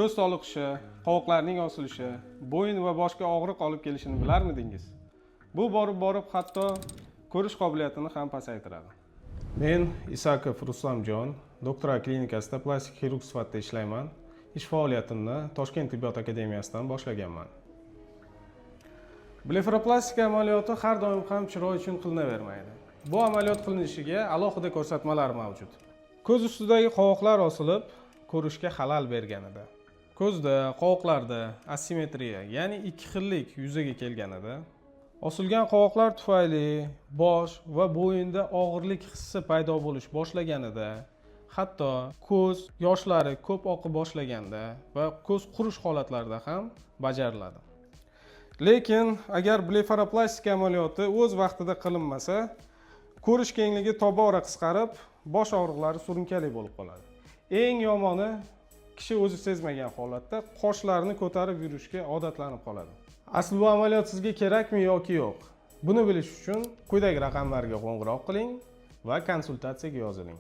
Ko'z toliqishi, qovoqlarning osilishi, bo'yin va boshga og'riq olib kelishini bilarmidingiz? Bu borib borib hatto ko'rish qobiliyatini ham pasaytiradi. Men Isakov Ruslamjon, Doktora klinikasida plastik xirurg sifatida ishlayman. Ish faoliyatimni Toshkent tibbiyot akademiyasidan boshlaganman. Blefaroplastika amaliyoti har doim ham chiroy uchun qilinavermaydi. Bu amaliyot qilinishiga alohida ko'rsatmalar mavjud. Ko'z ustidagi qovoqlar osilib, ko'rishga xalal berganida, ko'zda, qovoqlarda asimetriya, ya'ni ikki xillik yuzaga kelganida, osilgan qovoqlar tufayli bosh va bo'yinda og'irlik hissi paydo bo'lish boshlaganida, hatto ko'z yoshlari ko'p oqib boshlaganda va ko'z qurish holatlarida ham bajariladi. Lekin agar blefaroplastika amaliyoti o'z vaqtida qilinmasa, ko'rish kengligi tobora qisqarib, bosh og'riqlari surunkali bo'lib qoladi. Eng yomoni, kishi o'zi sezmagan holatda qoshlarini ko'tarib yurishga odatlanib qoladi. Asli bu amaliyot sizga kerakmi yoki yo'q? Buni bilish uchun quyidagi raqamlarga qo'ng'iroq qiling va konsultatsiyaga yoziling.